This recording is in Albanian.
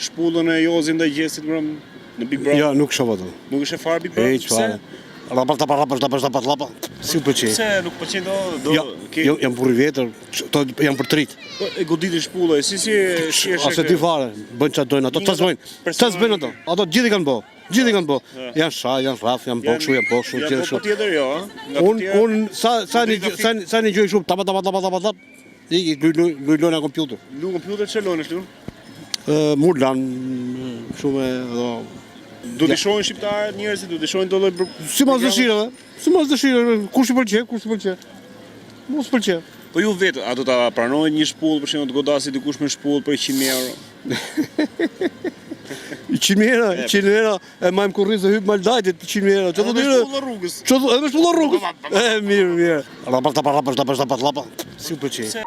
shpullën e Jozit ndaj Gjestit mbrëm në Big Brother? Jo, nuk shoh ato. Nuk e sheh fare Big Brother? Hiç fare. Rapa tapa rapa tapa tapa tapa. Si u pëlqej. Pse nuk pëlqen do do Jo, ke jo, jam burrë i vjetër, to janë për t'rit. Po, e goditin shpulla, si si si e As e di fare, bëjnë çfarë dojnë ato, çfarë s'bëjnë. Çfarë s'bëjnë ato? Ato gjithë i kanë bë. Gjithë i kanë bë. Janë sha, janë rraf, janë bë kështu, janë bë kështu, gjithë kështu. Po tjetër jo, ë? Nga të tjerë. Un un sa sa një sa sa një gjë kështu, tapa tapa tapa tapa tapa. Ik luj luj luj lojna kompjuter. Lu kompjuter çfarë lojnë është lu? Ë Murlan kështu me do Do t'i shohin shqiptarët njerëzit, do t'i shohin do lloj Sipas dëshirave, sipas dëshirave, kush i pëlqen, kush s'i pëlqen. Mu s'pëlqen. Po ju vetë, a do ta pranoni një shpullë për shembull të godasi dikush me shpullë për 100.000 euro? 100.000 euro, 100.000 euro, e majmë kurriz dhe hyp mal Dajtit, 100.000 euro. Çfarë do të shpullë rrugës? Çfarë do, edhe me shpullë rrugës? E mirë, mirë. Rapa tapa rapa tapa tapa tapa. Si u pëlqej.